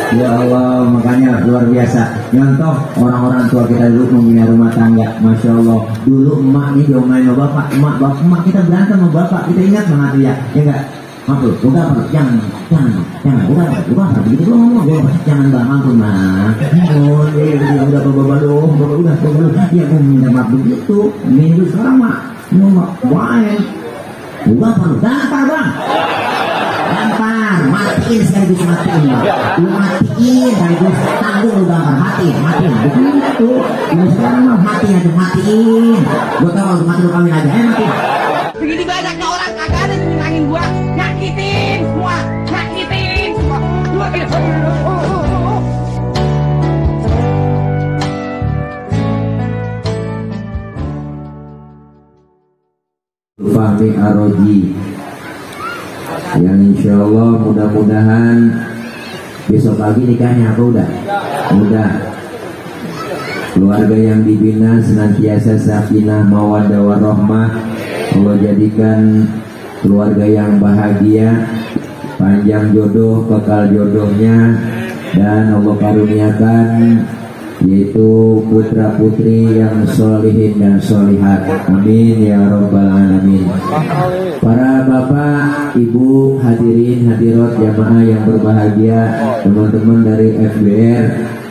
Ya Allah, makanya luar biasa. Contoh orang-orang tua kita dulu membina rumah tangga, masya Allah. Dulu emak nih diomelin sama bapak, emak kita berantem sama bapak, kita ingat banget ya, ya enggak? Ampun, udah apa? Jangan, udah apa? Begitu ngomong, jangan bang, ampun mah. Oh, udah bapak udah. Ya aku minta maaf begitu, minggu sekarang mak, ngomong, baik. Udah apa? Dampar bang. Dampar, matiin sekaligus matiin bang. Lu matiin sekaligus tanggung lu dampar, matiin. Begitu. Ini sekarang mah matiin. Gua tahu mati lu kawin aja, matiin. Begini banyaknya orang kagak ada yang nyenangin gua, nyakitin semua. Fahmi Aroji yang insya Allah mudah-mudahan besok pagi nikahnya apa udah? Keluarga yang dibina senantiasa sakinah mawaddah warahmah. Allah jadikan keluarga yang bahagia, panjang jodoh, kekal jodohnya, dan Allah karuniakan yaitu putra putri yang solihin dan solihat. Amin ya rabbal alamin. Para bapak, ibu, hadirin hadirat jamaah yang berbahagia, teman-teman dari FBR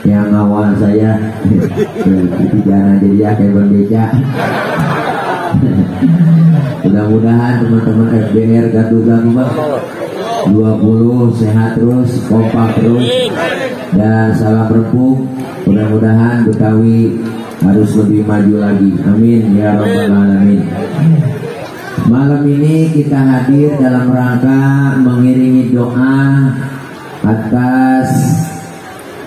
yang ngawal saya, itu jangan jadi ya kayak Bang Beca. Mudah-mudahan teman-teman FBR gaduh-gaduh 20 sehat terus, kompak terus, dan salam rempuk. Mudah-mudahan Betawi harus lebih maju lagi. Amin ya rabbal alamin. Malam ini kita hadir dalam rangka mengiringi doa atas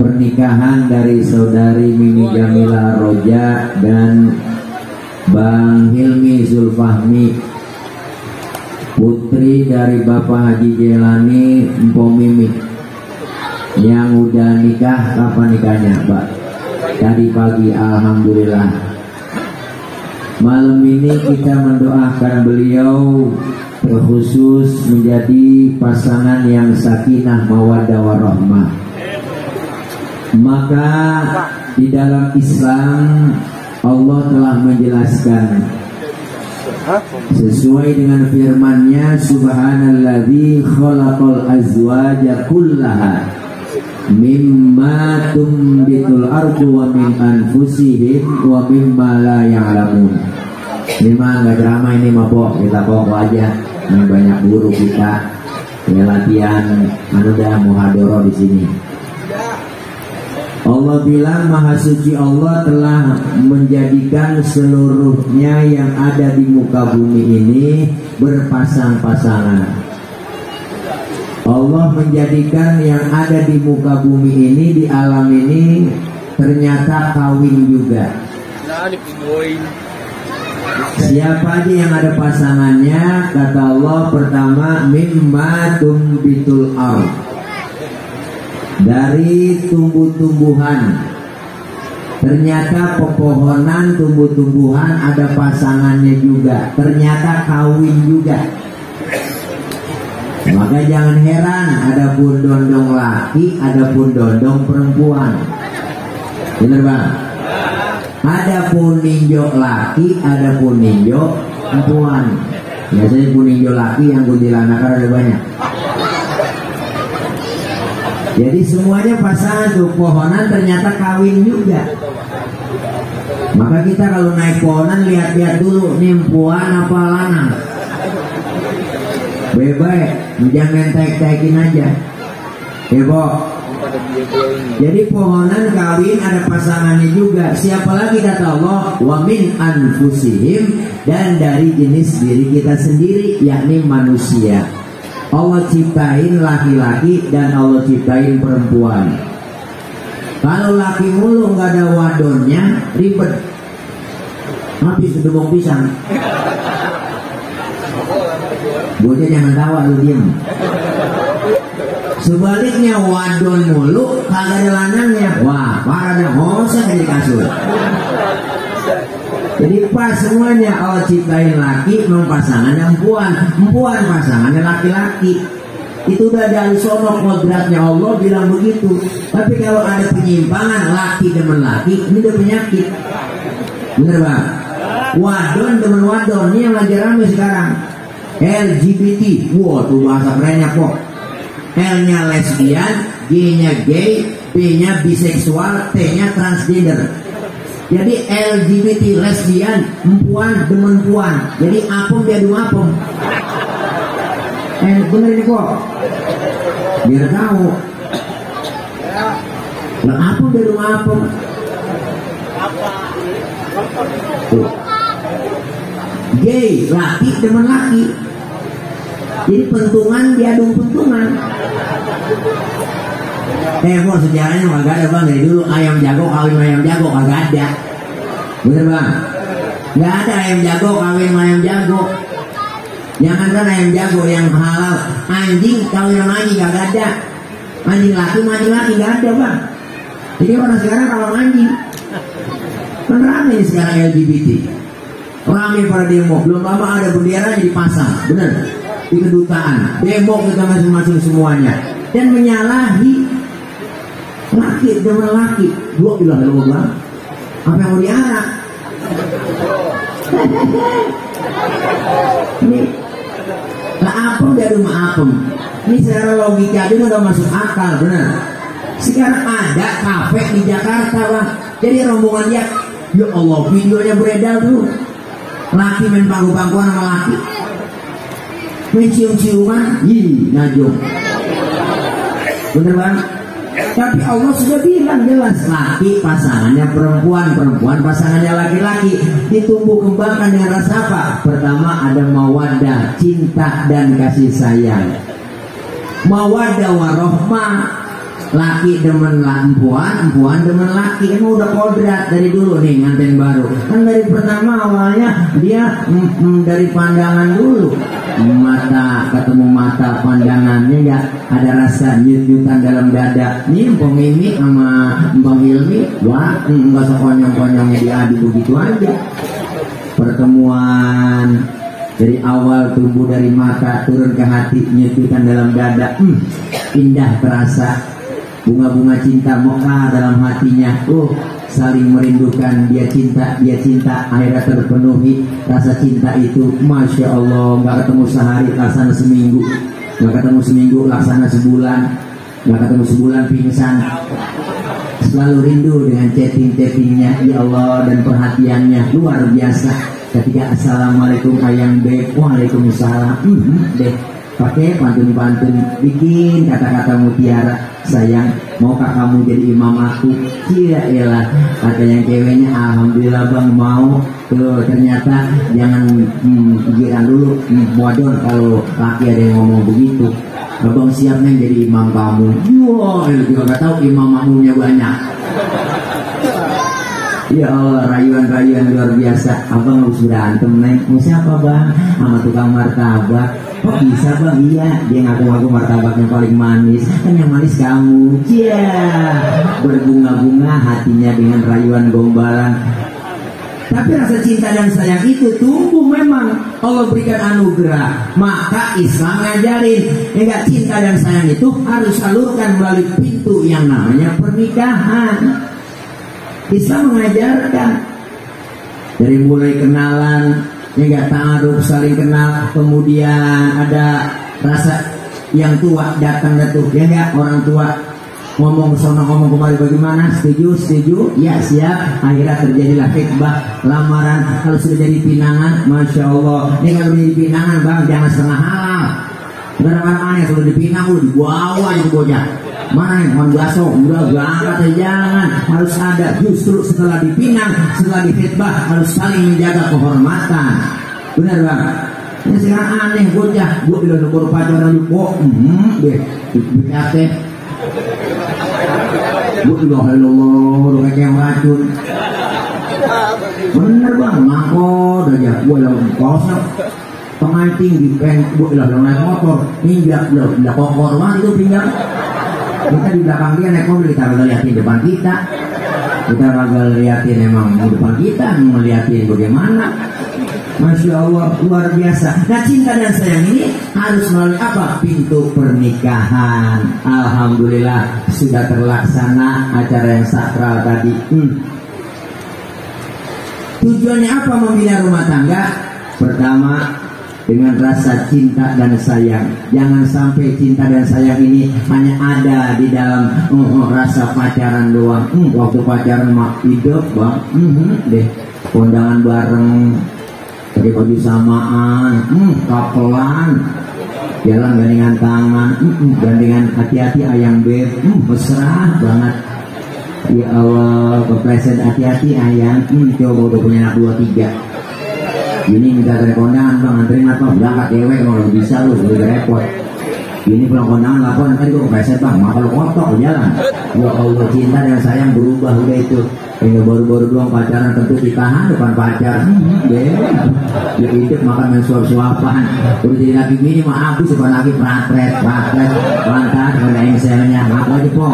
pernikahan dari saudari Mimi Jamila Roja dan Bang Hilmi Zulfahmi, putri dari Bapak Haji Jelani Mpo Mimi, yang udah nikah. Kapan nikahnya, Pak? Tadi pagi, alhamdulillah. Malam ini kita mendoakan beliau terkhusus menjadi pasangan yang sakinah mawaddah warahmah. Maka di dalam Islam Allah telah menjelaskan sesuai dengan firman-Nya, subhanalladzi khalaqal azwaja kullaha mimma tumbitul ardu wa min anfusihim wa mimma la ya'lamun. Ini mah nggak drama, ini mah kita pokok aja. Ini banyak guru kita ya latihan dah muhadharah di sini. Allah bilang Maha Suci Allah telah menjadikan seluruhnya yang ada di muka bumi ini berpasang-pasangan. Allah menjadikan yang ada di muka bumi ini, di alam ini, ternyata kawin juga. Siapa aja yang ada pasangannya, kata Allah, pertama mimma tumbitul ardh, dari tumbuh-tumbuhan. Ternyata pepohonan, tumbuh-tumbuhan ada pasangannya juga, ternyata kawin juga. Maka jangan heran, ada pun dondong laki, ada pun dondong perempuan. Bener bang? Ada pun ninjo laki, ada pun ninjo perempuan. Biasanya pun ninjo laki yang kuntilanak ada banyak. Jadi semuanya pasangan tuh, pohonan ternyata kawin juga. Maka kita kalau naik pohonan lihat-lihat dulu, nih puan apa lanang. Bebek, jangan tek-tekin aja. Heboh. Jadi pohonan kawin ada pasangannya juga. Siapa lagi kata Allah? Wa min anfusihim, dan dari jenis diri kita sendiri, yakni manusia. Allah ciptain laki-laki dan Allah ciptain perempuan. Kalau laki mulu nggak ada wadonnya, ribet. Habis sedebong pisang. Bocah jangan tawa, lu diem. Sebaliknya wadon mulu kagak ada lanangnya, wah parah dah, ngosek di kasur. Jadi pas semuanya. Allah ciptain laki memang pasangannya perempuan, perempuan pasangannya laki-laki. Itu udah dari sono kodratnya Allah bilang begitu. Tapi kalau ada penyimpangan laki demen laki, ini udah penyakit. Bener bang? Wadon demen wadon, ini yang lagi rame sekarang. LGBT, wow tuh bahasa kerennya kok. L-nya lesbian, G-nya gay, B-nya biseksual, T-nya transgender. Jadi LGBT lesbian, empuan demen puan. Jadi apem dia dua apem. Bener ini kok. Biar tahu. Lah apem dia dua apem. Tuh. Gay, laki demen laki. Jadi pentungan diadu pentungan. Mau sejarahnya kagak ada bang, dari dulu ayam jago kawin ayam jago kagak ada. Bener bang? Nggak ada ayam jago kawin ayam jago. Jangankan ayam jago yang halal, anjing kawin sama anjing kagak ada. Anjing laki nggak ada bang. Jadi orang sekarang kalau anjing. Kan rame sekarang LGBT. Rame pada demo, belum lama ada bendera dipasang, bener? Di kedutaan, demo kita masing-masing semuanya. Dan menyalahi laki dengan laki. Dua bilang lo bang, apa yang mau diarak? Ini lah apem dari rumah apem. Ini secara logika itu udah masuk akal, bener? Sekarang ada kafe di Jakarta bang. Jadi rombongan dia, ya Allah videonya beredar tuh. Laki main pangku-pangkuan sama laki, main cium-ciuman, najong. Bener bang? Tapi Allah sudah bilang jelas, laki pasangannya perempuan, perempuan pasangannya laki-laki. Ditumbuh kembangkan dengan rasa apa? Pertama ada mawaddah, cinta dan kasih sayang. Mawaddah warohmah. Laki demen perempuan, perempuan demen laki. Emang udah kodrat dari dulu nih nganten baru. Kan dari pertama awalnya dia dari pandangan dulu. Mata ketemu mata, pandangannya ya ada rasa nyut-nyutan dalam dada. Ini Mpok Mimi sama Mbak Hilmi, wah nggak sekonyong-konyongnya diadu begitu aja. Pertemuan dari awal tumbuh dari mata turun ke hati, nyut-nyutan dalam dada, indah terasa. Bunga-bunga cinta mekar dalam hatinya. Saling merindukan, dia cinta, akhirnya terpenuhi rasa cinta itu. Masya Allah, nggak ketemu sehari laksana seminggu, nggak ketemu seminggu laksana sebulan, nggak ketemu sebulan pingsan. Selalu rindu dengan chatting-chattingnya, ya Allah, dan perhatiannya luar biasa. Ketika assalamualaikum ayang beb, waalaikumsalam, deh pakai pantun-pantun, bikin kata-kata mutiara. Sayang, maukah kamu jadi imam aku? Iya elah, kata yang ceweknya, alhamdulillah bang mau. Tuh ternyata jangan pikiran dulu, modal kalau laki ada yang ngomong begitu. Abang siap neng jadi imam kamu. Wah, juga gak tahu imam makmumnya banyak. Ya Allah, rayuan-rayuan luar biasa. Abang harus berantem neng. Mau siapa bang? Sama tukang martabak. Kok bisa bang? Iya, dia ngaku-ngaku martabaknya paling manis. Kan yang manis kamu. Berbunga-bunga hatinya dengan rayuan gombalan. Tapi rasa cinta dan sayang itu tumbuh memang. Allah berikan anugerah. Maka Islam ngajarin, enggak, cinta dan sayang itu harus salurkan melalui pintu yang namanya pernikahan. Islam mengajarkan dari mulai kenalan, enggak, ta'aruf, saling kenal, kemudian ada rasa yang tua datang tuh, ya enggak, orang tua ngomong sono ngomong kemari, bagaimana, setuju, ya siap. Akhirnya terjadilah khitbah, lamaran. Kalau sudah jadi pinangan, masya Allah. Ini kalau jadi pinangan bang, jangan setengah halal. Kadang-kadang aneh kalau dipinang udah dibawa di bocah. Mana yang mau baso, udah berangkat aja, jangan. Harus ada, justru setelah dipinang, setelah dikhitbah, harus saling menjaga kehormatan. Benar bang? Ini sekarang aneh bocah, gue bilang baru pacaran kok, deh, dikate. Gue bilang hello, lu kayak yang racun. Bener bang, ngakot aja. Gue bilang kosong, penganting di pen, gue bilang naik motor, injak, udah kokor banget itu pinggang. Kita di belakang dia naik mobil, kita kagak liatin depan kita. Kita kagak liatin emang di depan kita, ngeliatin bagaimana. Masya Allah, luar biasa. Nah, cinta dan sayang ini harus melalui apa? Pintu pernikahan. Alhamdulillah sudah terlaksana acara yang sakral tadi. Tujuannya apa membina rumah tangga? Pertama, dengan rasa cinta dan sayang. Jangan sampai cinta dan sayang ini hanya ada di dalam rasa pacaran doang. Waktu pacaran mah hidup bang, deh kondangan bareng, pakai baju samaan, kapelan, jalan gandengan tangan, gandengan hati-hati ayang beb, mesra banget. Ya Allah, kepleset hati-hati ayang. Coba udah punya anak 2-3. Ini minta dari kondangan bang, anterin apa? Berangkat cewek kalau bisa lu, udah repot. Ini pulang kondangan laporan tadi gue kepreset bang, maka lu kotok jalan. Ya Allah, cinta dan sayang berubah udah itu. Ini baru-baru doang pacaran tentu ditahan depan pacar. Dia hidup makan main suap-suapan. Udah jadi laki gini mah habis depan laki pratret, lantas pada engselnya, ngaku aja po.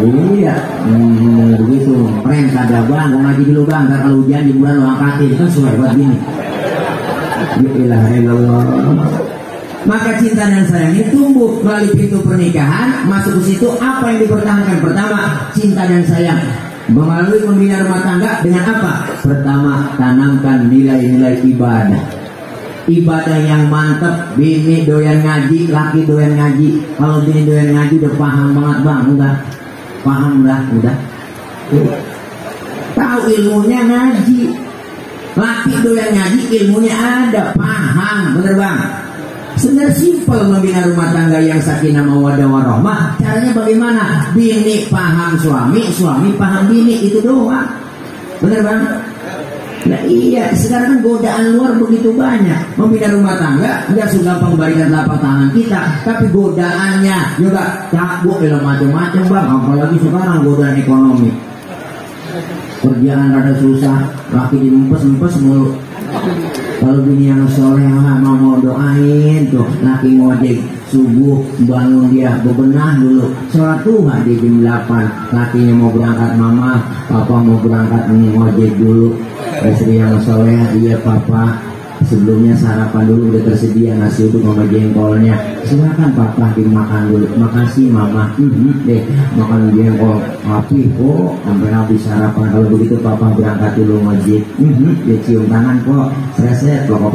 Iya, begitu. Prank ada bang, mau ngaji dulu bang. Ntar kalau hujan di bulan lo angkatin, kan sesuai buat gini. Ya ilah ilallah. Maka cinta dan sayang ini tumbuh melalui pintu pernikahan. Masuk ke situ apa yang dipertahankan? Pertama, cinta dan sayang. Melalui membina rumah tangga dengan apa? Pertama, tanamkan nilai-nilai ibadah. Ibadah yang mantap. Bini doyan ngaji, laki doyan ngaji. Kalau bini doyan ngaji udah paham banget bang, udah paham dah, udah tahu ilmunya ngaji. Laki doyan ngaji, ilmunya ada, paham, bener bang. Sebenarnya simpel membina rumah tangga yang sakinah mawaddah warahmah. Caranya bagaimana? Bini paham suami, suami paham bini, itu doang. Bener bang? Nah iya, sekarang kan godaan luar begitu banyak. Membina rumah tangga nggak segampang balikan telapak tangan kita, tapi godaannya juga cabut dalam macam-macam bang. Apalagi sekarang godaan ekonomi. Kerjaan rada susah, laki diempes-empes mulu. Kalau bini yang soleh mau doain tuh, laki ngojek subuh bangun dia bebenah dulu, sholat duha di jam 8. Lakinya mau berangkat mama, papa mau berangkat ngojek dulu. Istri yang soleh, iya papa, sebelumnya sarapan dulu udah tersedia nasi uduk sama jengkolnya. Silakan papa dimakan dulu. Makasih mama. Deh makan jengkol api kok sampai habis sarapan. Kalau begitu papa berangkat dulu ngojek. Dia cium tangan kok, seret plok.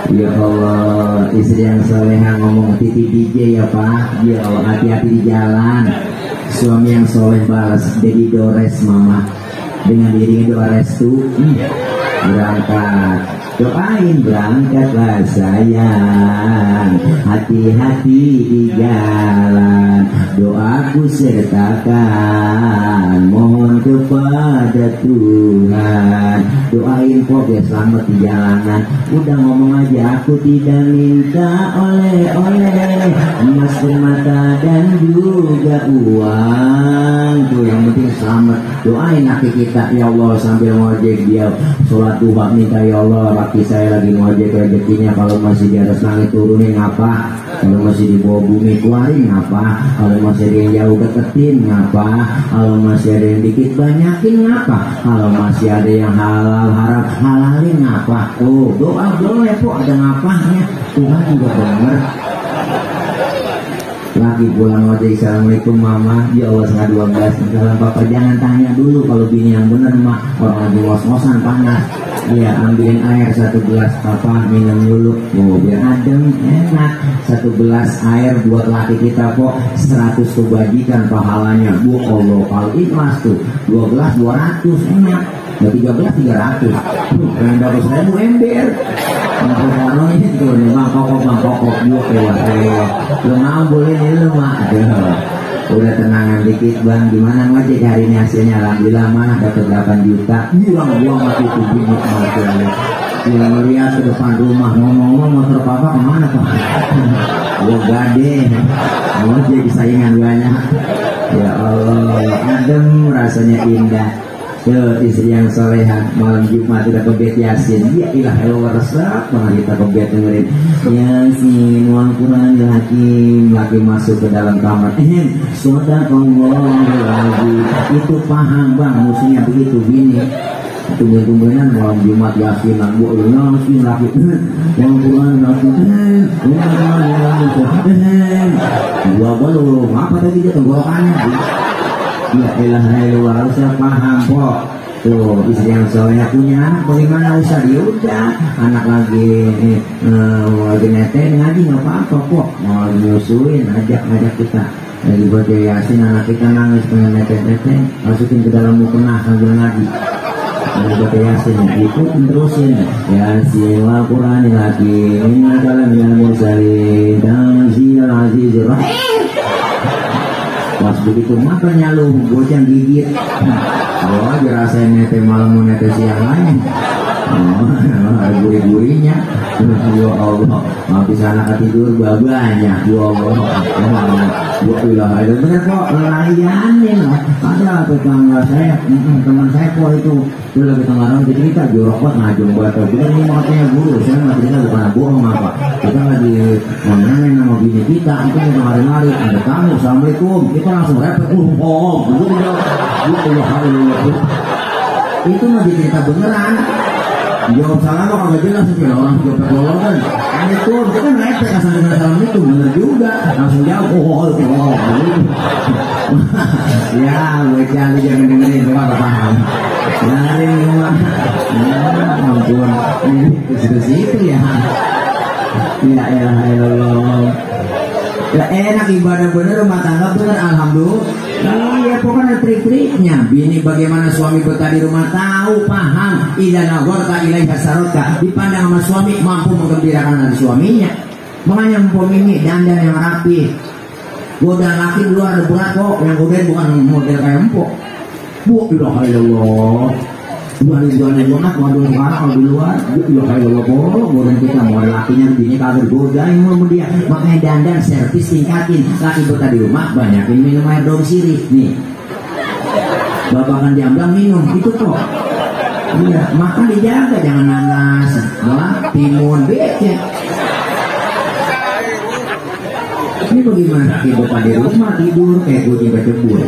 Ya Allah, istri yang soleha ngomong titip DJ ya pak. Ya Allah, hati-hati di jalan. Suami yang soleh balas jadi dores mama dengan dirinya doa restu. Berangkat, doain berangkatlah sayang, hati-hati di jalan, doaku sertakan, mohon kepada Tuhan. Doain kok biar selamat di jalanan. Udah ngomong aja, aku tidak minta oleh-oleh, emas permata dan juga uang. Tuh yang penting selamat. Doain laki kita, ya Allah, sambil ngojek dia sholat duha, minta ya Allah laki saya lagi ngojek rezekinya, kalau masih di atas langit turunin apa, kalau masih di bawah bumi keluarin apa, kalau masih ada yang jauh deketin ngapa, kalau masih ada yang dikit banyakin ngapa, kalau masih ada yang halal haram halalin ngapa. Oh doa boleh kok, ada ngapanya, Tuhan juga denger. Lagi pulang ngojek, assalamualaikum mama, ya Allah setengah 12. Salam papa, jangan tanya dulu kalau bini yang bener mah, orang lagi ngos-ngosan panas. Iya, ambilin air 1 gelas, papa minum dulu. Oh biar adem, enak. 1 gelas air buat laki kita kok 100 kebajikan pahalanya. Bu Allah, kalau ikhlas tuh 2 gelas 200 enak. Nah 3 gelas 300. Yang dapat saya mau ember. Untuk orang ini tuh nih bang kokok bu keluar. Lu mau boleh nih lu mah. Udah tenangan dikit bang, gimana ngojek hari ini hasilnya? Alhamdulillah mah dapat 8 juta. Buang mati itu bingung mati. Dia melihat ke depan rumah, ngomong-ngomong motor papa kemana pak? Gua gade, ngojek saingan banyak. Ya Allah, adem rasanya indah. Istri yang soleha malam Jumat udah kebet Yasin. Ya ilah Allah resep banget kita kebet dengerin Yasin wal Quran laki masuk ke dalam kamar. Sodaqallah lagi itu paham bang musuhnya begitu bini. Tumben-tumbenan malam Jumat Yasin bu Yasin laki yang Quran laki gua belum apa tadi dia tenggorokannya. Ya ilaha illallah harusnya paham kok. Tuh istri yang soleh punya anak bagaimana usah dia udah anak lagi nete ngaji nggak apa-apa kok mau nyusuin ajak kita lagi baca Yasin anak kita nangis pengen nete masukin ke dalam mukena sambil ngaji lagi baca Yasin ikutin terusin Yasin wal Quran lagi inna kalam yang mursalin tanzilal azizir rahim. Pas begitu makanya lu bocah gigit. Oh, dirasain nete malam mau nete siang lain. Ada gurih-gurihnya. Ya Allah, habis anak tidur babanya. Ya Allah. Ada bener kok layanin. Ada tetangga saya, teman saya kok itu lagi tengah jadi kita jorok banget ngajung batu. Kita ini makanya guru, saya nggak cerita bukan bohong apa. Kita lagi ngomongin sama bini kita, itu kita lari-lari. Ada tamu, assalamualaikum. Kita langsung repot, itu mah cerita beneran. Jawab salam kok agak jelas sih orang jawab lolokan. Itu kita ngelepek asal dengan salam itu bener juga. Langsung jawab ya bocah lu jangan dengerin cuma gak paham. Lari rumah. Ampun. Ini situ ya. Ya Allah. Ya enak ibadah bener rumah tangga bener alhamdulillah. Iya pokoknya trik-triknya. Bini bagaimana suami betah di rumah tahu paham. Idza nazarta ilaiha sarata dipandang sama suami mampu menggembirakan hati suaminya. Makanya empom ini dandan yang rapi. Goda laki luar berat kok yang goda bukan model kayak empok. Bu ilaha illallah. Bukan yang enak waduh sekarang kalau di luar ilaha illallah kok goda kita mau lakinya bini kagak godain mau dia. Makanya dandan servis tingkatin. Laki betah di rumah banyakin minum air daun sirih nih. Babakan diambang minum itu kok. Iya, makan dijaga jangan nanas, timun, becek. Ini bagaimana kita di rumah tidur kayak kucing kecebur.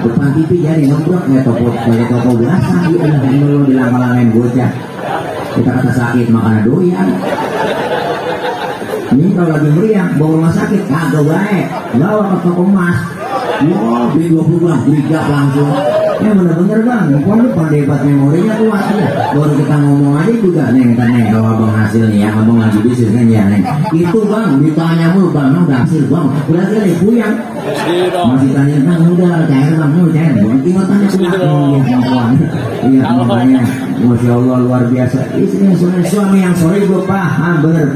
Depan TV jadi ngebrok kayak toko biasa. Ini lo dilang-langin bocah. Kita kata sakit makan doyan. Ini kalau lagi meriang bawa rumah sakit kagak baik. Bawa ke toko emas. Wah, beli 20 bang, bijak langsung. Ya bener-bener bang, lu pandai buat memorinya kuat ya. Baru kita ngomong aja juga neng, kalau abang hasil nih ya, abang lagi bisnis kan ya neng. Itu bang, ditanya mulu bang, udah hasil bang, berarti ada puyang. Masih tanya bang, udah cair bang, udah cair. Tinggal tanya kuat. Iya makanya, masya Allah luar biasa. Suami yang soleh gue paham bener.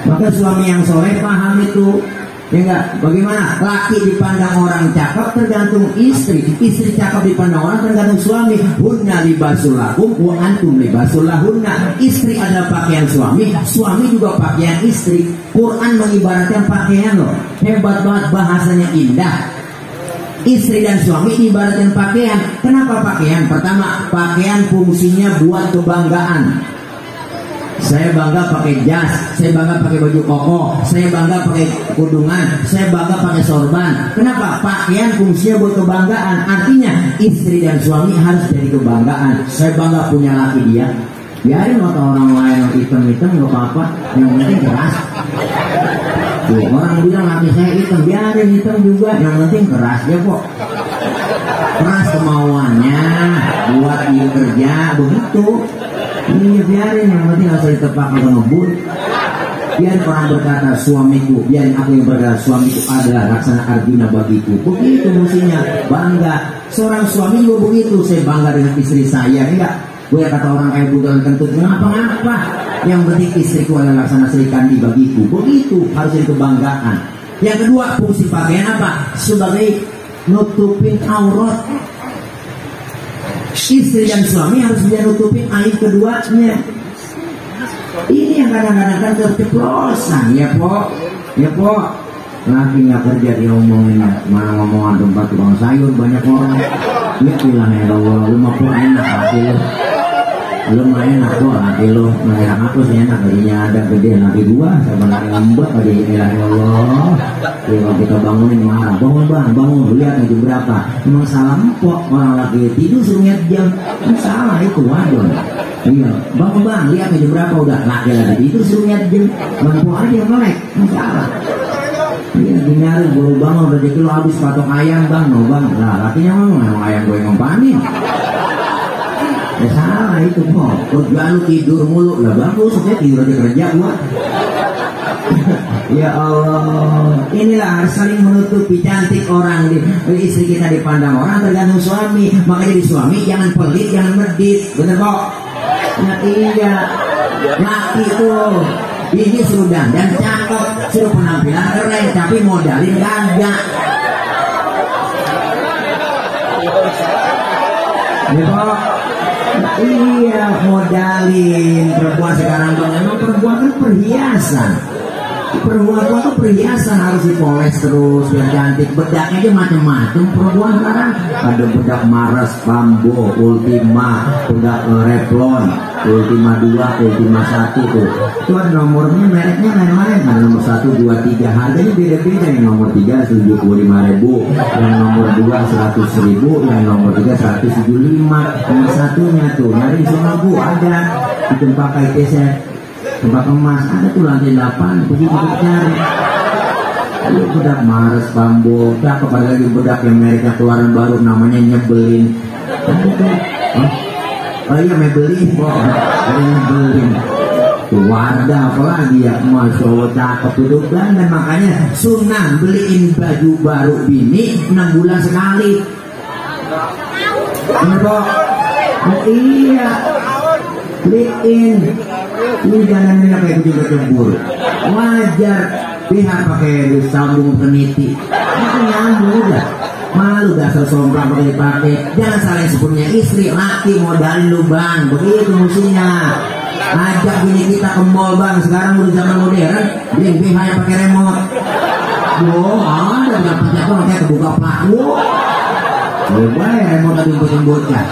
Maka suami yang soleh paham itu. Ya enggak, bagaimana? Laki dipandang orang cakep tergantung istri. Istri cakep dipandang orang tergantung suami. Hunna libasul lakum wa antum libasul lahunna. Istri adalah pakaian suami, suami juga pakaian istri. Quran mengibaratkan pakaian loh. Hebat banget bahasanya indah. Istri dan suami ibaratkan pakaian. Kenapa pakaian? Pertama, pakaian fungsinya buat kebanggaan. Saya bangga pakai jas, saya bangga pakai baju koko, saya bangga pakai kudungan, saya bangga pakai sorban. Kenapa? Pakaian fungsinya buat kebanggaan. Artinya istri dan suami harus jadi kebanggaan. Saya bangga punya laki dia. Biarin kata orang lain yang hitam-hitam gak apa-apa, yang penting keras. Tuh, orang bilang laki saya hitam, biarin hitam juga, yang penting keras ya kok. Keras kemauannya, buat dia kerja begitu. Ini biarin yang penting asal ditepak atau ngebut. Biar orang berkata suamiku, biarin aku yang berkata suamiku adalah laksana Arjuna bagiku. Begitu mestinya bangga. Seorang suami juga begitu, saya bangga dengan istri saya. Enggak, gue kata orang kayak budal kentut ngapa-ngapa. Yang penting istriku adalah laksana Sri Kandi bagiku. Begitu harus jadi kebanggaan. Yang kedua fungsi pakaian apa? Sebagai nutupin aurat. Istri dan suami harus dia nutupin aib keduanya. Ini yang kadang-kadang kan keceplosan ya po. Laki nggak kerja diomongin, mana ngomongan tempat tukang sayur banyak orang. Ya ilah ya Allah, lu mah kok enak laki lu. Lu mah enak kok laki lu. Mereka aku sih enak, tadinya ada gede laki gua, sebenarnya lembut tadi ilah ya Allah. Ya kalau kita bangunin marah, bangun bang, bangun, lihat jam berapa. Emang salah empok, orang laki tidur suruh lihat jam. Salah itu, waduh. Iya, bangun bang, lihat jam berapa, udah laki lagi tidur suruh lihat jam. Empok aja yang melek, salah. Iya, nyari baru bangun rezeki lo habis patok ayam bang, no bang. Lah, lakinya memang ayam gue ngompanin. Ya salah itu kok. Kerja lu tidur mulu, lah bagus, oke tidur aja kerja gua. Ya Allah, inilah harus saling menutupi. Cantik orang di istri kita dipandang orang tergantung suami. Makanya jadi suami jangan pelit, jangan medit, bener kok? Nah iya, laki tuh. Ini suruh dandan cakep, suruh penampilan keren, tapi modalin kagak. Iya modalin. Perempuan sekarang tuh memang perempuan kan perhiasan. Perempuan tuh perhiasan harus dipoles terus biar cantik. Bedaknya aja macam-macam. Perempuan sekarang ada bedak Mars, Bambo, Ultima, bedak Revlon, Ultima 2, Ultima 1 tuh. Itu ada nomornya, mereknya lain-lain. Ada nomor 1, 2, 3. Harganya beda-beda. Yang nomor 3 75.000, yang nomor 2 100.000, yang nomor 3 175. Nomor satunya tuh nyari di sana bu ada di tempat KTC, tempat emas ada tuh lantai 8. Pergi untuk cari. Ayo bedak Mars, Bambo, cakep. Ada lagi bedak yang mereknya keluaran baru namanya Nyebelin. Oh iya Maybelline kok, ada Maybelline. Wardah apalagi ya, Masya Allah cakep itu dan makanya sunnah beliin baju baru bini 6 bulan sekali. Bener kok? Oh, iya, beliin. Ini jangan kayak juga cembur. Wajar pihak pakai sambung peniti. Itu nyambung udah. Malu dasar sombong pakai dipakai. Jangan saling sepupunya istri, laki modalin lu bang. Begitu musuhnya. Ajak bini kita ke mall bang. Sekarang udah zaman modern. Beli BH yang pakai remote. Wow, ada dapatnya tuh kayak kebuka pelaku. Coba ya remote tadi buatin bocah.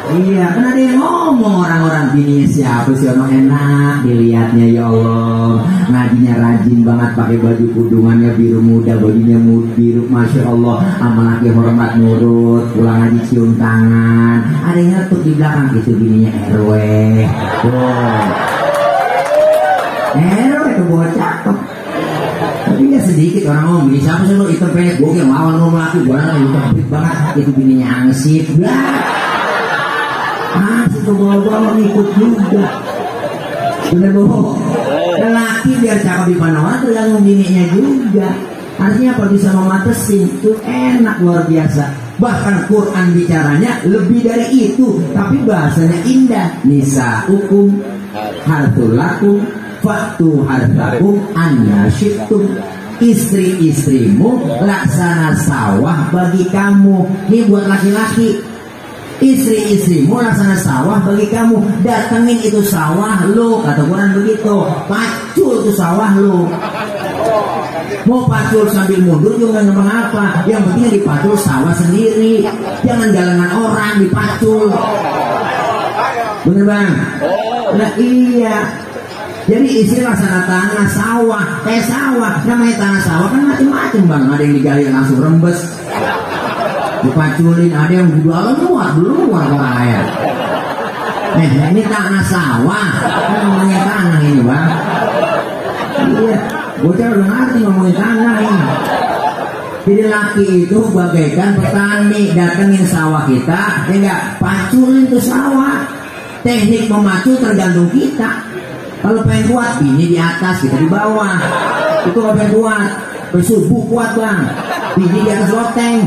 Iya, kan ada yang ngomong orang-orang bininya siapa sih orang enak dilihatnya ya Allah. Ngajinya rajin banget pakai baju kudungannya biru muda, bajunya biru, Masya Allah. Sama laki hormat nurut, pulang ngaji cium tangan. Ada yang ngetuk di belakang itu bininya RW. Tuh. RW itu bawa cakep. Tapi ya sedikit orang ngomong, bini siapa sih lo itu pendek, gue yang lawan lo laki, gue yang cantik banget, itu bininya angsip. Itu bawa-bawa ikut juga. Bener bohong. Lelaki biar cakep dipandang orang tergantung bininya juga. Artinya apa bisa mematesin itu enak luar biasa. Bahkan Quran bicaranya lebih dari itu, tapi bahasanya indah. Nisa'ukum harthul lakum fa'tu harthakum anna syi'tum. Istri-istrimu laksana sawah bagi kamu. Ini buat laki-laki. Istri-istrimu laksana sawah bagi kamu. Datengin itu sawah lo, kata Quran begitu. Pacul itu sawah lo. Mau pacul sambil mundur juga nggak apa. Yang penting dipacul sawah sendiri. Jangan jalanan orang dipacul. Bener bang? Nah iya. Jadi istri laksana tanah sawah. Kayak sawah. Namanya tanah sawah kan macam-macam bang. Ada yang digali langsung rembes, dipaculin, ada yang di dalam luar orang kaya. Ini tanah sawah, kan namanya tanah ini bang. Iya, bocah udah ngerti ngomongin tanah ini. Jadi laki itu bagaikan petani, datengin sawah kita, ya enggak, paculin tuh sawah. Teknik memacul tergantung kita. Kalau pengen kuat, ini di atas, kita di bawah. Itu kalau pengen kuat, bersubuh kuat bang. Ini di atas loteng.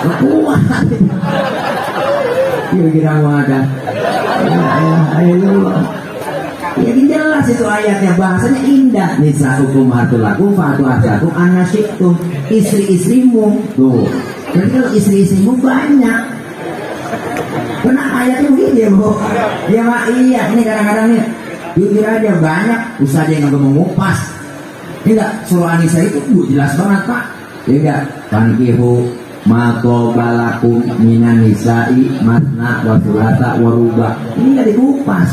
Kuat. Ya kira ada. Ayo. Ya jelas itu ayatnya, bahasanya indah. Nisa'ukum harthul lakum fa'tu harthakum anna syi'tum. Istri-istrimu tuh. Jadi kalau istri-istrimu banyak. Karena ayatnya begini ya bu. Ya mak iya. Ini kadang-kadang nih jujur aja banyak usaha yang nggak mengupas. Ini enggak surah An-Nisa itu bu jelas banget pak. Ya enggak, tankihu Makobalakum minan nisa'i masna wa thulatha wa ruba. Ini nggak dikupas.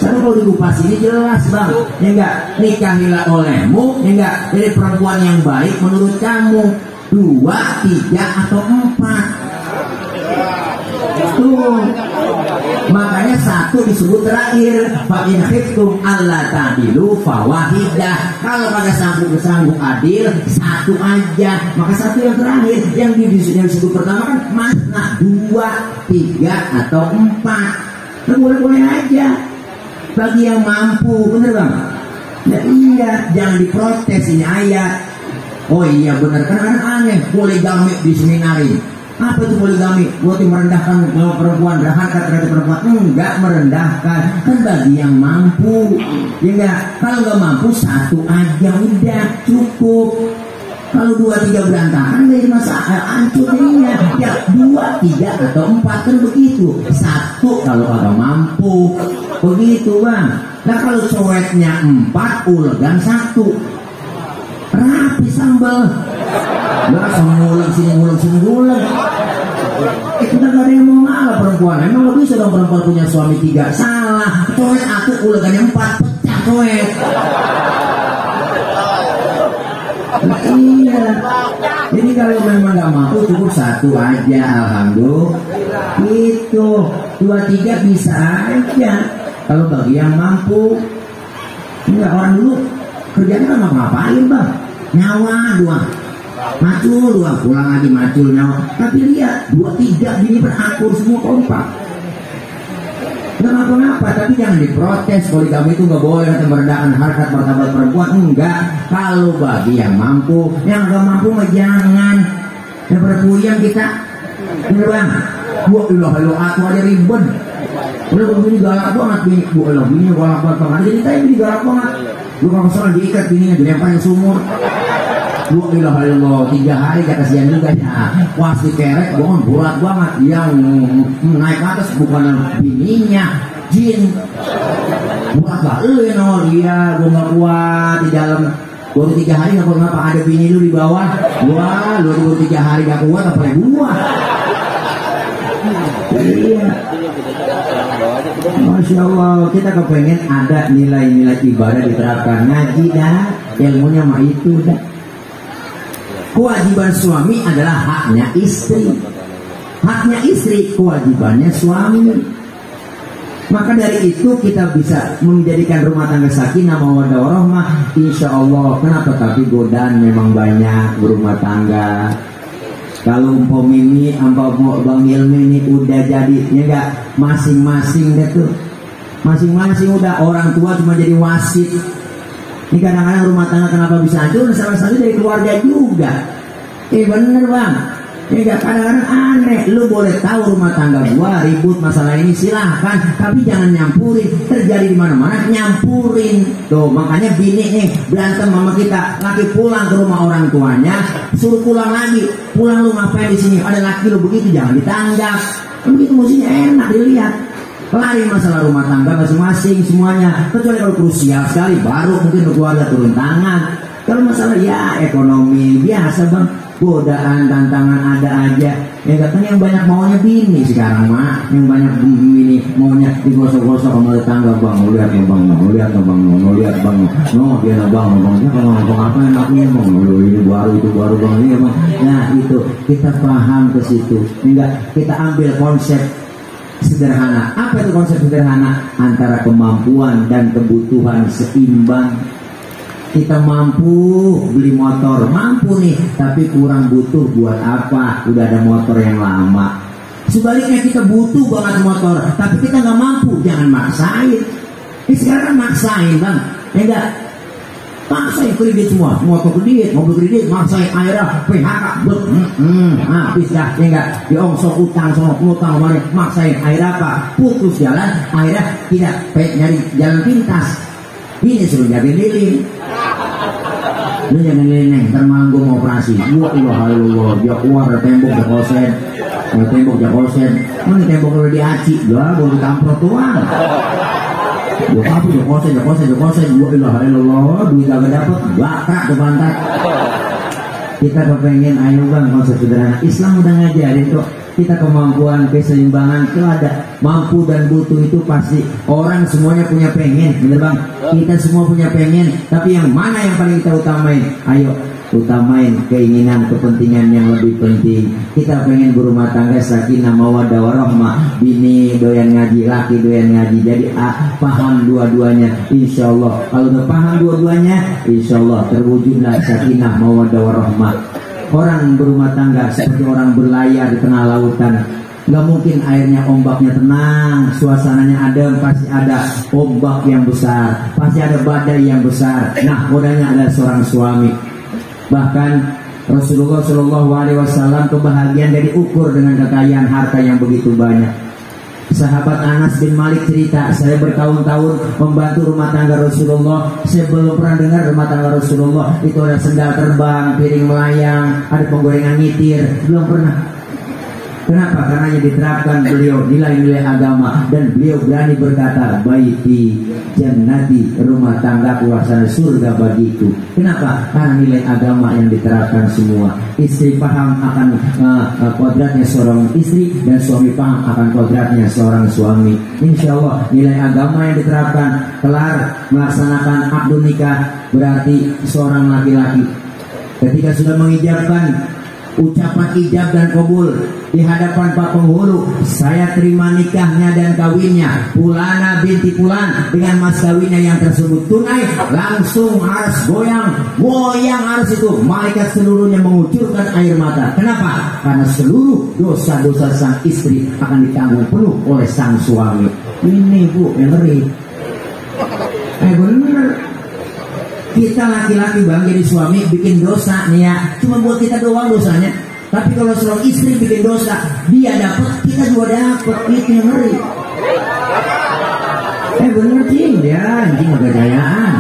Karena kalau dikupas ini jelas bang, ya enggak, nikahilah olehmu, ya enggak, dari perempuan yang baik menurut kamu 2, 3 atau 4. Tuh, makanya 1 disebut terakhir. Fa in khiftum alla ta'dilu fawahidah. Kalau pada sanggup adil 1 aja, maka 1 yang terakhir. Yang disebut pertama kan masna 2, 3 atau 4. Nah, boleh-boleh aja bagi yang mampu, bener bang? Ya iya, jangan diprotes ini ayat. Oh iya bener, kan aneh poligami diseminarin. Apa itu poligami? Buat merendahkan perempuan, berharkat terhadap perempuan? Enggak merendahkan, kan bagi yang mampu. Ya enggak, kalau nggak mampu 1 aja udah cukup. Kalau 2, 3 berantakan dari masalah hancur jadinya. Ya 2, 3 atau 4 kan begitu. 1 kalau kagak mampu, begitu bang. Nah kalau cowetnya 4, ulegan 1, rapi sambal. Nggak ngulang sini ngulang. Kita gak ada yang mau ngalah perempuan. Emang lo bisa dong perempuan punya suami 3? Salah. Cowet aku ulegannya 4, pecah cowet. Nah, iya. Jadi kalau memang nggak mampu cukup 1 aja, alhamdulillah. Itu 2, 3 bisa aja. Kalau bagi yang mampu, enggak orang dulu kerjanya kan ngapain bang? Nyawa doang, macul doang, pulang lagi macul nyawa. Tapi lihat 2, 3 gini berakur semua kompak. Nggak ngapa-ngapa, tapi jangan diprotes. Poligami itu nggak boleh merendahkan harkat martabat perempuan. Enggak. Kalau bagi yang mampu, yang nggak mampu mah jangan. Yang berpuyang kita, ini bang, buat lo aku aja ribet. Udah begini galak banget bini, buat bini galak banget. Jadi kita ini galak banget. Lu kalau salah diikat bininya dilemparin sumur. Dua ilah Allah 3 hari gak kasihan juga ya. Pas dikerek bohong bulat banget. Yang naik ke atas bukan bininya, jin. Buat lah iya gue gak kuat di dalam. Baru 3 hari gak ngapa ada bini lu di bawah. Wah lu baru 3 hari gak kuat apalagi gua. Iya. Masya Allah, kita kepengen ada nilai-nilai ibadah diterapkan. Ngaji dah, ilmunya mah itu dah. Kewajiban suami adalah haknya istri. Haknya istri, kewajibannya suami. Maka dari itu kita bisa menjadikan rumah tangga sakinah mawaddah warahmah. Insya Allah. Kenapa? Tapi godaan memang banyak berumah tangga. Kalau Mpok Mimi, Bang Ilmi ini udah jadi, ya enggak, masing-masing deh tuh. Masing-masing udah, orang tua cuma jadi wasit. Ini kadang-kadang rumah tangga kenapa bisa hancur? Salah satu dari keluarga juga. Bener bang. Ya enggak, kadang-kadang aneh. Lu boleh tahu rumah tangga gua ribut masalah ini silahkan, tapi jangan nyampurin. Terjadi di mana-mana nyampurin. Tuh makanya bini nih berantem sama kita, laki pulang ke rumah orang tuanya, suruh pulang lagi. Pulang lu ngapain di sini? Ada laki lu begitu, jangan ditanggap. Begitu mestinya enak dilihat. Lari masalah rumah tangga masing-masing semuanya. Kecuali kalau krusial sekali baru mungkin keluarga turun tangan. Kalau masalah ya ekonomi biasa bang, godaan tantangan ada aja. Ya kan yang banyak maunya bini sekarang mak, yang banyak bini maunya digosok-gosok sama tetangga bang. Mau lihat ya bang, mau lihat ya bang, mau lihat bang, no dia bang, dia kalau ngomong apa enaknya bang, ini baru itu baru bang ini bang. Nah itu kita paham ke situ, enggak kita ambil konsep sederhana. Apa itu konsep sederhana? Antara kemampuan dan kebutuhan seimbang. Kita mampu beli motor, mampu nih, tapi kurang butuh buat apa? Udah ada motor yang lama. Sebaliknya kita butuh banget motor, tapi kita nggak mampu, jangan maksain. Ini sekarang maksain bang, ya enggak? Maksain kredit semua, motor kredit, mobil kredit, maksain airah, PHK, habis dah, ya enggak? Diongsok utang, kemarin, maksain airah apa? Putus jalan, airah tidak nyari jalan pintas. Ini suruh jaga lilin. Lu jangan neneng, termanggung operasi. Allah, dia keluar dari tembok jakosen. Tembok jakosen. Mana tembok udah diaci, gua baru kamprot doang. Gua apa jakosen. Allah, duit agak dapet, bakrak tuh pantat. Kita kepengen, ayo bang, konsep sederhana. Islam udah ngajarin kok. Kita kemampuan, keseimbangan itu ada. Mampu dan butuh itu pasti. Orang semuanya punya pengen, bener bang? Kita semua punya pengen. Tapi yang mana yang paling kita utamain? Ayo, utamain keinginan, kepentingan yang lebih penting. Kita pengen berumah tangga sakinah mawaddah warahmah. Bini doyan ngaji, laki doyan ngaji. Jadi paham dua-duanya. Insya Allah, kalau udah paham dua-duanya, insya Allah terwujudlah sakinah mawaddah warahmah. Orang berumah tangga seperti orang berlayar di tengah lautan. Gak mungkin airnya, ombaknya tenang, suasananya adem, pasti ada ombak yang besar, pasti ada badai yang besar. Nah, modalnya adalah seorang suami. Bahkan Rasulullah SAW kebahagiaan dari ukur dengan kekayaan harta yang begitu banyak. Sahabat Anas bin Malik cerita, saya bertahun-tahun membantu rumah tangga Rasulullah. Saya belum pernah dengar rumah tangga Rasulullah itu ada sendal terbang, piring melayang, ada penggorengan ngitir. Belum pernah. Kenapa? Karena yang diterapkan beliau nilai-nilai agama. Dan beliau berani berkata, baiti jannati, rumah tangga kuasana surga bagiku. Kenapa? Karena nilai agama yang diterapkan semua. Istri paham akan kodratnya seorang istri, dan suami paham akan kodratnya seorang suami. Insya Allah nilai agama yang diterapkan, kelar melaksanakan akad nikah, berarti seorang laki-laki ketika sudah mengijabkan ucapan ijab dan kabul di hadapan Pak Penghulu, saya terima nikahnya dan kawinnya Fulana binti Fulan dengan mas kawinnya yang tersebut tunai, langsung harus goyang harus itu malaikat seluruhnya mengucurkan air mata. Kenapa? Karena seluruh dosa-dosa sang istri akan ditanggung penuh oleh sang suami. Ini bu, yang ngeri. Bener. Kita laki-laki bang jadi suami bikin dosa nih ya, cuma buat kita doang dosanya. Tapi kalau seorang istri bikin dosa, dia dapat, kita juga dapat. Itu yang ngeri. Bener cing ya, anjing kegayaan.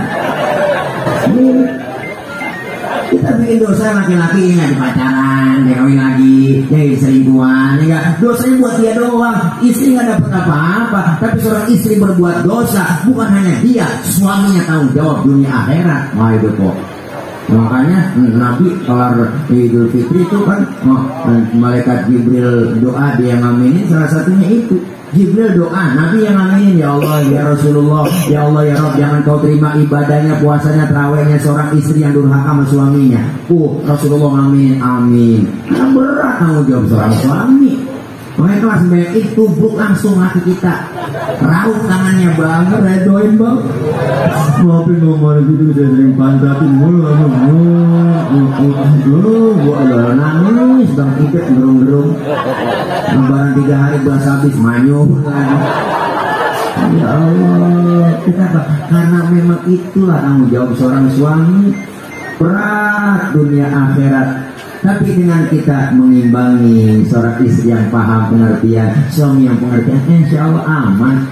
Kita bikin dosa laki-laki nggak di pacaran, dia kawin lagi, dia selingkuhan, ya dosanya buat dia doang. Istri nggak dapat apa-apa. Tapi seorang istri berbuat dosa, bukan hanya dia, suaminya tanggung jawab dunia akhirat. Wah itu kok. Makanya Nabi kelar Idul Fitri itu kan malaikat Jibril doa, dia ngaminin salah satunya itu. Jibril doa, Nabi yang ngaminin, ya Allah, ya Rasulullah, ya Allah, ya Rabb, jangan kau terima ibadahnya, puasanya, terawihnya seorang istri yang durhaka sama suaminya. Rasulullah ngaminin, amin. Karena berat tanggung jawab seorang suami. Makanya kelas banyak itu tubruk langsung hati kita. Raut tangannya banget, redoin bang. Maafin nomor gitu, saya sering pantatin mulu. Gua ada nangis, bang Ibet gerung-gerung. Lebaran 3 hari belas habis, manyuh lagi. Ya Allah, kenapa? Karena memang itulah tanggung jawab seorang suami. Berat dunia akhirat. Tapi dengan kita mengimbangi seorang istri yang paham pengertian, suami yang pengertian, insya Allah aman.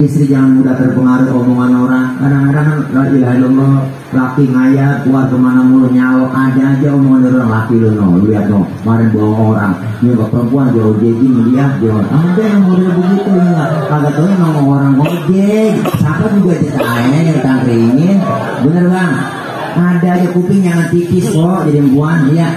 Istri jangan mudah terpengaruh omongan orang. Kadang-kadang la ilaha illallah, laki ngayat keluar kemana mulu nyalok, ada aja omongan orang laki lu no, lihat no, kemarin bohong orang. Ini perempuan jauh jeji dia orang. Ada yang model begitu ya, kagak tahu ngomong orang gojek. Siapa juga ceritanya yang tangkringin, bener bang? Ada aja kuping jangan tipis kok jadi buan ya.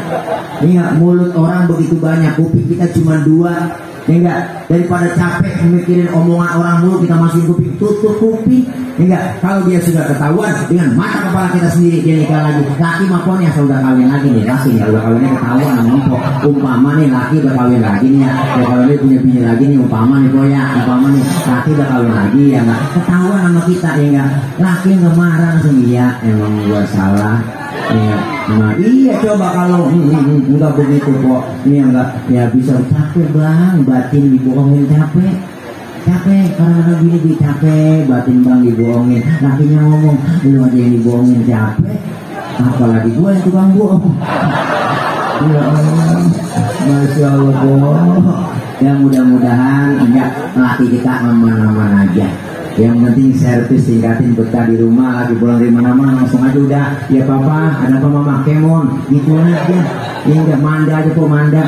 Iya, mulut orang begitu banyak, kuping kita cuma 2. Ya enggak, daripada capek mikirin omongan orang mulu kita masukin kuping, tutup kuping. Ya enggak, kalau dia sudah ketahuan dengan mata kepala kita sendiri dia nikah lagi. Laki maupun yang sudah kawin lagi nih, laki ya udah kawinnya ketahuan ngomong. Umpama nih laki udah kawin lagi nih ya, kalau dia punya bini lagi nih umpama nih ya, umpama nih laki udah kawin lagi ya enggak, ketahuan sama kita ya enggak. Laki enggak marah langsung, iya emang gua salah. Ya, nah iya coba kalau enggak begitu kok, ini enggak ya bisa capek bang, batin dibohongin capek karena gini capek, batin bang dibohongin, lakinya ngomong lu ada yang dibohongin capek, apalagi gua yang tukang bohong. Ya Allah, masya Allah bohong. Ya mudah-mudahan enggak laki kita aman-aman aja. Yang penting servis tingkatin betah di rumah, lagi pulang dari mana-mana langsung aja udah ya papa ada apa mama kemon gitu aja ya enggak, manda aja kok manda.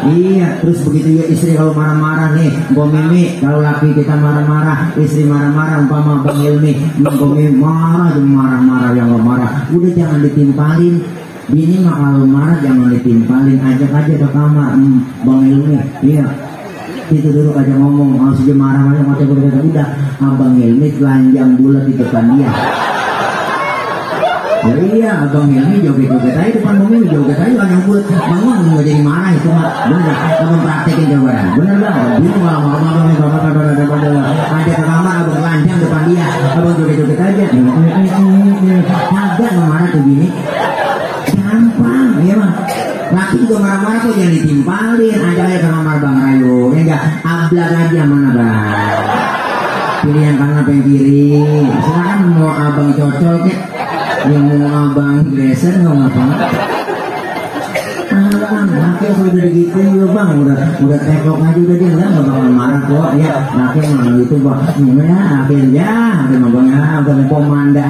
Iya, terus begitu ya istri kalau marah-marah nih Mbak Mimi, kalau laki kita marah-marah istri marah-marah, umpama Bang Ilmi Mbak Mimi marah yang gak marah, udah jangan ditimpalin. Bini mah kalau marah jangan ditimpalin, ajak aja ke kamar. Bang Ilmi, iya. Itu dulu aja ngomong, harus dia marah-marah mata gue udah. Abang Ilmi telanjang bulat di depan dia. Ya iya, Abang Ilmi joget-joget aja depan Bang Ilmi, joget aja telanjang bulat. Bangun nggak jadi marah itu mah. Bener, abang praktekin coba. Bener bang, dia ngomong aja ke kamar abang telanjang depan dia, abang joget-joget aja. Kagak marah tuh bini. Gampang, ya bang. Laki juga marah-marah kok jangan ditimpalin, aja ke kamar Bang Rayu. Ya enggak, ablag aja mana bang. Pilihan kanan apa yang kiri. Silakan mau abang cocok ya, yang mau abang geser nggak ngapa. Bang, laki udah gitu juga bang, udah teklok aja udah dia nggak bakal marah kok ya. Laki mah gitu bang, ya akhirnya, akhirnya bang ya, udah pomanda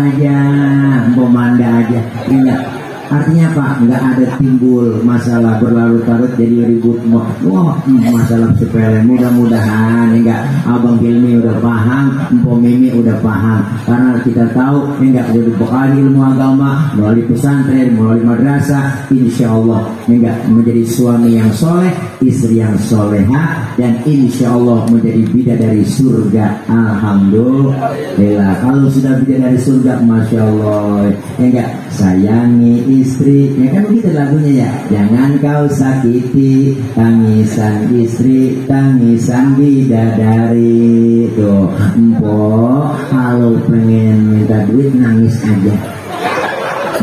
aja, iya. Artinya apa? Nggak ada timbul masalah berlarut-larut jadi ribut. Wah, masalah sepele. Mudah-mudahan enggak Abang Hilmi udah paham, Mpok Mimi udah paham. Karena kita tahu enggak jadi bekal ilmu agama melalui pesantren, melalui madrasah. Insya Allah enggak menjadi suami yang soleh, istri yang soleha, dan insya Allah menjadi bidadari surga. Alhamdulillah. Kalau sudah bidadari surga, masya Allah. Enggak sayangi istri, ya kan begitu lagunya ya. Jangan kau sakiti tangisan istri, tangisan bidadari. Tuh, Mpok kalau pengen minta duit nangis aja.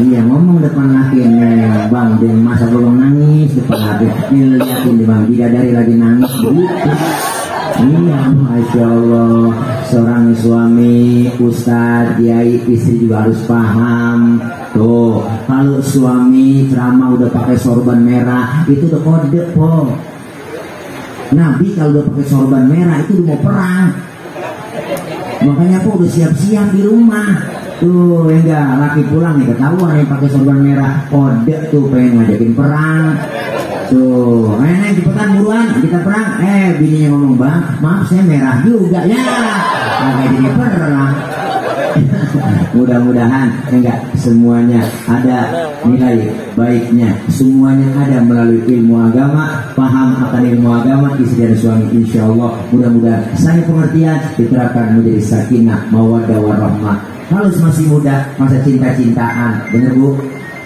Iya ngomong depan lakinya, bang, dia masa belum nangis depan laki. Ini liatin di bang, bidadari lagi nangis begitu. Iya, masya Allah. Seorang suami, ustadz, kiai, istri juga harus paham. Tuh, kalau suami ceramah udah pakai sorban merah, itu udah kode po. Nabi kalau udah pakai sorban merah itu udah mau perang. Makanya po udah siap-siap di rumah. Tuh, enggak laki pulang nih ketahuan yang pakai sorban merah, kode tuh pengen ngajakin perang. Tuh, neng cepetan buruan kita perang. Bininya ngomong, bang, maaf saya merah juga ya. Agak jadi perang. Mudah-mudahan enggak semuanya ada nilai baiknya, semuanya ada melalui ilmu agama, paham akan ilmu agama istri dan suami. Insya Allah mudah-mudahan saya pengertian diterapkan menjadi sakinah mawaddah warahmah. Kalau masih muda masa cinta-cintaan, bener bu?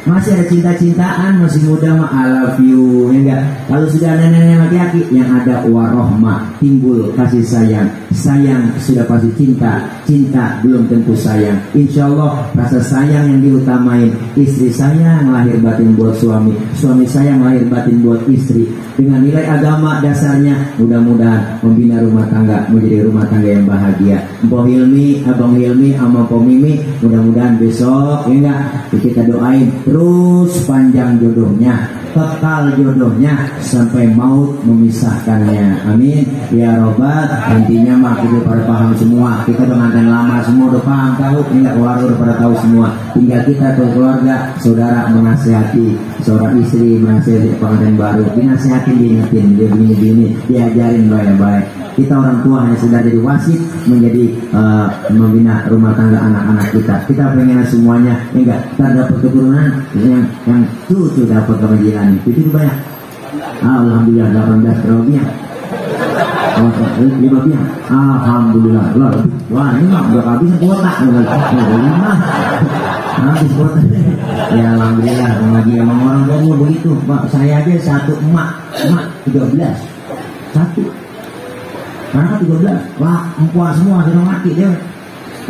Masih ada cinta-cintaan, masih muda mah I love you, ya enggak? Kalau sudah nenek-nenek laki-laki yang ada warohmah, timbul kasih sayang. Sayang sudah pasti cinta, cinta belum tentu sayang. Insya Allah rasa sayang yang diutamain. Istri sayang lahir batin buat suami, suami sayang lahir batin buat istri. Dengan nilai agama dasarnya, mudah-mudahan membina rumah tangga menjadi rumah tangga yang bahagia. Mpok Hilmi, Abang Hilmi, sama Mpok Mimi, mudah-mudahan besok, ya enggak, kita doain terus panjang jodohnya, kekal jodohnya sampai maut memisahkannya. Amin ya robbal. Intinya mah kita pada paham semua, kita pengantin lama semua udah paham, tahu enggak, keluarga udah pada tahu semua. Tinggal kita tuh keluarga, saudara menasihati, seorang istri menasihati pengantin baru, dinasihatin, diingetin, dia begini-begini, diajarin baik-baik. Kita orang tua hanya sudah jadi wasit menjadi membina rumah tangga anak-anak kita. Kita pengen semuanya, enggak, kita dapat keturunan yang cucu dapat kebajikan. Itu banyak. Alhamdulillah 18 terobiah. Alhamdulillah. Wah ini mah udah habis kuota. Habis kuota. Ya alhamdulillah. Lagi emang orang tua begitu. Pak saya aja satu emak 13. Satu. Karena kan 13. Wah empuan semua sudah mati dia.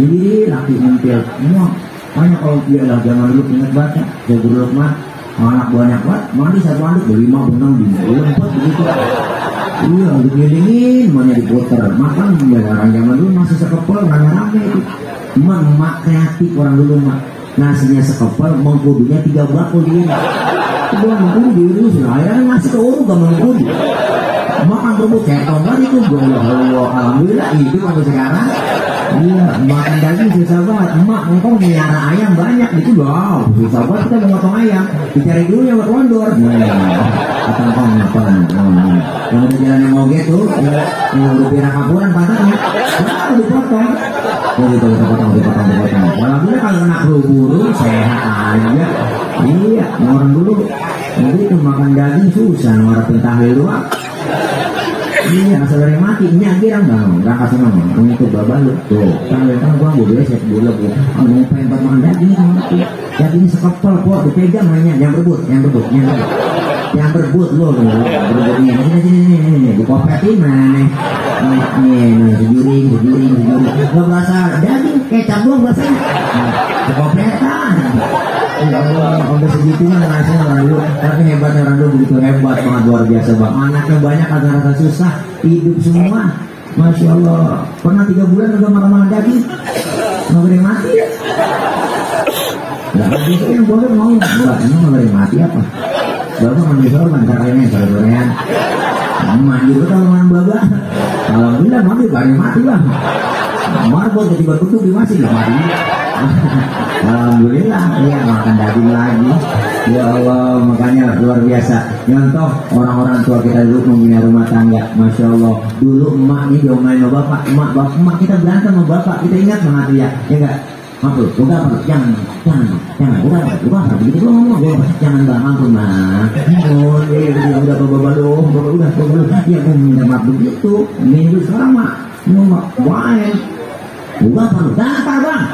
Jadi laki ngumpil semua. Banyak kalau dia lah jangan dulu ingat baca. Saya dulu mah anak banyak banget. Mandi satu anduk 5 benang 4 begitu. Iya, dikelilingin, maunya diputer. Makan ya orang zaman dulu masih sekepel, rame-rame itu. Mak kreatif orang dulu mak. Nasinya sekepel, mengkudunya 3 bakul dia. Itu mengkudu diurus, akhirnya nasi ke urut gak mengkudu. Makan kerupuk cetong kan itu, alhamdulillah itu sampai sekarang. Iya, makan daging susah banget. Emak, engkau melihara ayam banyak itu, wow, susah banget kita mau motong ayam. Dicari dulu yang buat wondor. Ketangkong apa? Yang udah jalan yang moge tuh, yang udah pirang kapuran patahnya, dipotong. Jadi dipotong. Alhamdulillah kalau kena flu burung sehat aja. Iya, orang dulu begitu makan daging susah, ngarepin tahlil doang. Iya, asal dari mati, ini akhirnya nggak kasih nama, untuk babak lu tuh, kan gua besek bola gua, mau pengen makan daging sama tuh, daging sekepel kok, dipegang mainnya, yang berebut lo, berebutnya, sini, dikopetin mana nih, sejuring, lo berasa daging kecap doang berasanya, dikopetan. Ya Allah, udah segitunya rasanya orang dulu. Tapi hebatnya orang dulu begitu hebat banget, luar biasa bang. Anaknya banyak, agak rasa susah, hidup semua. Masya Allah. Pernah 3 bulan udah makan daging, mau gede mati ya? Gak ada itu yang boleh mau. Enggak, ini mau gede mati apa? Bapak mandi sorban, caranya sorban. Mandi betul dengan bapak. Alhamdulillah mandi gak mati bang. Marbot tiba-tiba tutup di masih gak mati. Alhamdulillah, ya makan daging lagi. Ya Allah, makanya luar biasa. Contoh orang-orang tua kita dulu membina rumah tangga, masya Allah. Dulu emak nih diomelin sama bapak, emak kita berantem sama bapak, kita ingat banget ya, ya enggak? Mampus, udah jangan, udah begitu gua ngomong, jangan bang, ampun bang, udah bapak, ya gua minta maaf begitu, minggu sekarang mak, wain, udah dampar bang.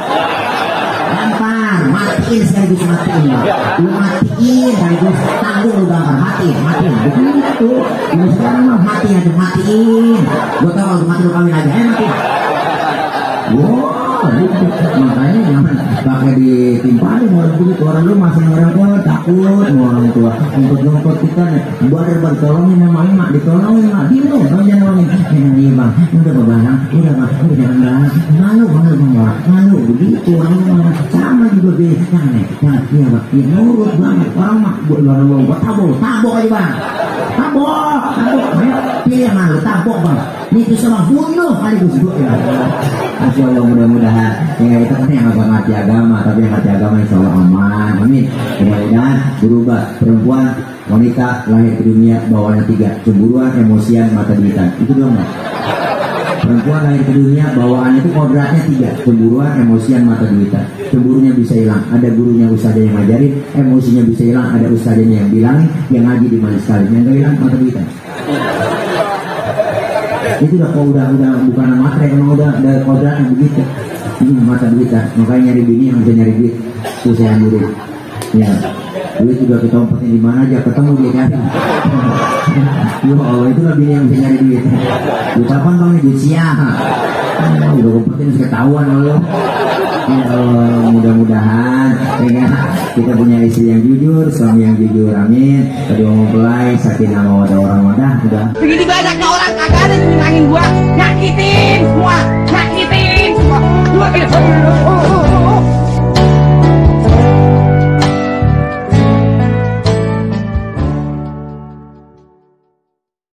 Dampar, matiin sekaligus matiin bang. Lu matiin sekaligus tanggung lu dampar, matiin. Begitu. Lu sekarang mah matiin. Gua tau kalau mati lu kawin aja, matiin. Wow, makanya jangan pakai ditimpani orang begitu. Orang lu masih orang tua takut orang tua untuk kita nih. Buat tolongin sama emak, ditolongin mak, gitu. Kalau jangan nolongin, iya bang, udah bang, udah jangan bang, malu begitu. Orang sama juga deh, jangan, iya bang, iya nurut banget. Orang mak buat tabok aja bang, tabok, pilih malu tabok bang. Ini itu sama bunuh kali gue ya. Masya Allah, mudah-mudahan yang itu kan yang agak ngerti agama, tapi yang ngerti agama insya Allah aman, amin. Mudah-mudahan berubah. Perempuan, wanita lahir ke dunia bawaannya 3, cemburuan, emosian, mata duitan. Itu doang nggak? Perempuan lahir ke dunia bawaannya itu kodratnya 3, cemburuan, emosian, mata duitan. Cemburunya bisa hilang, ada gurunya ustadznya yang ngajarin. Emosinya bisa hilang, ada ustadznya yang bilangin, yang ngaji di majelis sekali. Yang nggak hilang mata duitan. Itu udah bukan matre, emang udah kodratnya begitu. Ini mata duitan, makanya nyari bini yang bisa nyari duit, susah duit. Ya, duit juga kita umpetin di mana aja, ketemu dia cari. Ya Allah, itulah bini yang bisa nyari duit. Ucapan bang duit siap. Udah umpetin ketahuan Allah. Ya Allah, mudah-mudahan ya, kita punya istri yang jujur, suami yang jujur, amin. Kedua mempelai, sakinah mawaddah warahmah, udah. Begini banyaknya orang kagak ada yang nyenangin gua.